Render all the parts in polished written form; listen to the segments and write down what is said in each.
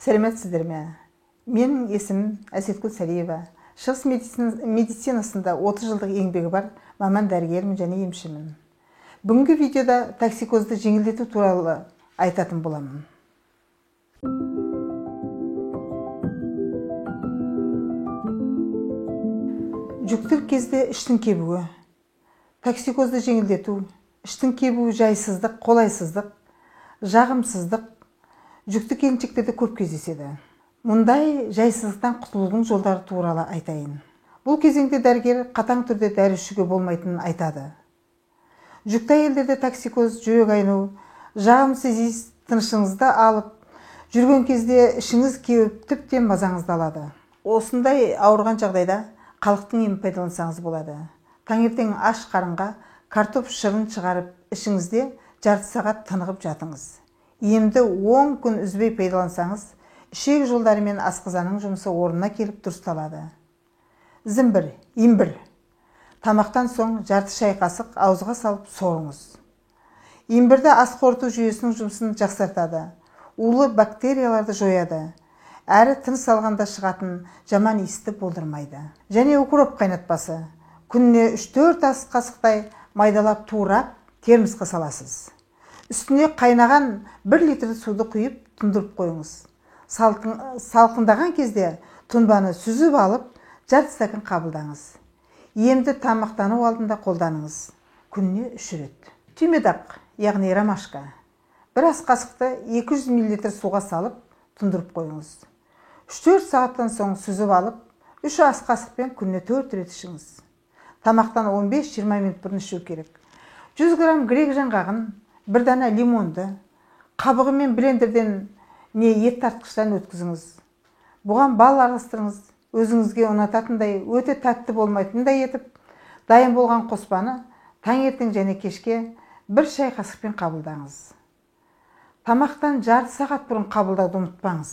Сәлеметсіздер ме? Менің есімім Әсетгүл Сәлиева. Шығыс медицинасында 30 жылдық еңбегі бар маман дәрігермін және емшімін. Бүгінгі видеода токсикозды жеңілдету туралы айтатын боламын. Жүктілік кезде іштің кебуі, токсикозды жеңілдету, іштің кебуі жайсыздық, қолайсыздық, жағымсыздық жүкті келіншектерде көп кездеседі. Мұндай жайсыздықтан құтылудың жолдары туралы айтайын. Бұл кезеңде дәрігер қатаң түрде дәрі ішуге болмайтынын айтады. Жүкті әйелдерде токсикоз, жүрек айну, жағымсыз иіс тынышыңызды алып, жүрген кезде ішіңіз кеуіп, тіптен мазаңызды алады. Осындай ауырған жағдайда халықтың емін пайдалансаңыз болады. Таңертең аш қарынға картоп шырын шығарып, ішіңізде жарты сағат тынығып жатыңыз. Емді 10 күн үзбей пайдалансаңыз, ішек жолдары мен асқазанның жұмысы орнына келіп дұрысталады. Зімбір, имбір. Тамақтан соң жарты шай қасық ауызға салып сорыңыз. Имбірді ас қорыту жүйесінің жұмысын жақсартады, улы бактерияларды жояды, әрі тыныс алғанда шығатын жаман иісті болдырмайды. Және укроп қайнатпасы. Күніне 3-4 ас қасықтай майдалап турап термосқа саласыз. Үстіне қайнаған 1 литр суды құйып тұндырып қойыңыз. Салқындаған кезде тұнбаны сүзіп алып, жарты стакан қабылдаңыз. Емді тамақтану алдында қолданыңыз. Күніне 3 рет. Түймедақ, яғни ромашка. Бір ас қасықты 200 мл суға салып, тұндырып қойыңыз. 3-4 сағаттан соң сүзіп алып, 3 ас қасықпен күніне 4 рет ішіңіз. Тамақтан 15-20 минут бұрын ішу керек. 100 грамм грек жаңғағын, бір дана лимонды қабығымен блендерден не ет тартқыштан өткізіңіз. Бұған бал араластырыңыз. Өзіңізге ұнататындай, өте тәтті болмайтындай етіп, дайын болған қоспаны таңертең және кешке бір шай қасықпен қабылдаңыз. Тамақтан жарты сағат бұрын қабылдауды ұмытпаңыз.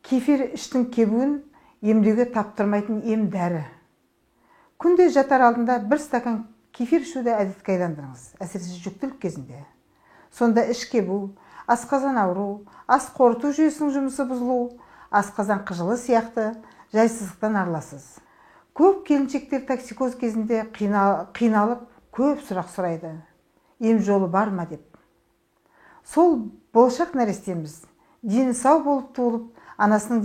Кефир іштің кебуін емдеуге таптырмайтын ем дәрі. Күнде жатар алдында бір стакан кефир ішуді әдетке айландырыңыз, әсіресе жүктілік кезінде. Сонда іш кебу, асқазан ауру, ас қорыту жүйесінің жұмысы бұзылу, асқазан қыжылы сияқты жайсыздықтан арыласыз. Көп келіншектер токсикоз кезінде қиналып, көп сұрақ сұрайды. Ем жолы бар ма деп. Сол болашақ нәрестеміз дені сау болып туылып, анасының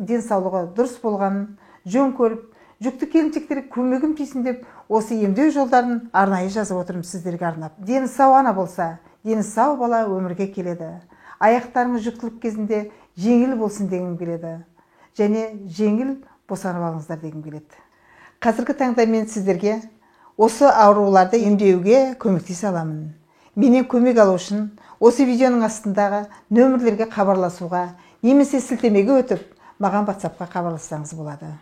денсаулығы дұрыс болғанын жөн көріп, жүкті келіншектерге көмегім тисін деп осы емдеу жолдарын арнайы жазып отырмын сіздерге арнап. Дені сау ана болса, дені сау бала өмірге келеді. Аяқтарыңыз жүктілік кезінде жеңіл болсын дегім келеді. Және жеңіл босанып алыңыздар дегім келеді. Қазіргі таңда мен сіздерге осы ауруларды емдеуге көмектесе аламын. Менен көмек алу үшін осы видеоның астындағы нөмірлерге хабарласуға немесе сілтемеге өтіп, маған WhatsApp-қа хабарлассаңыз болады.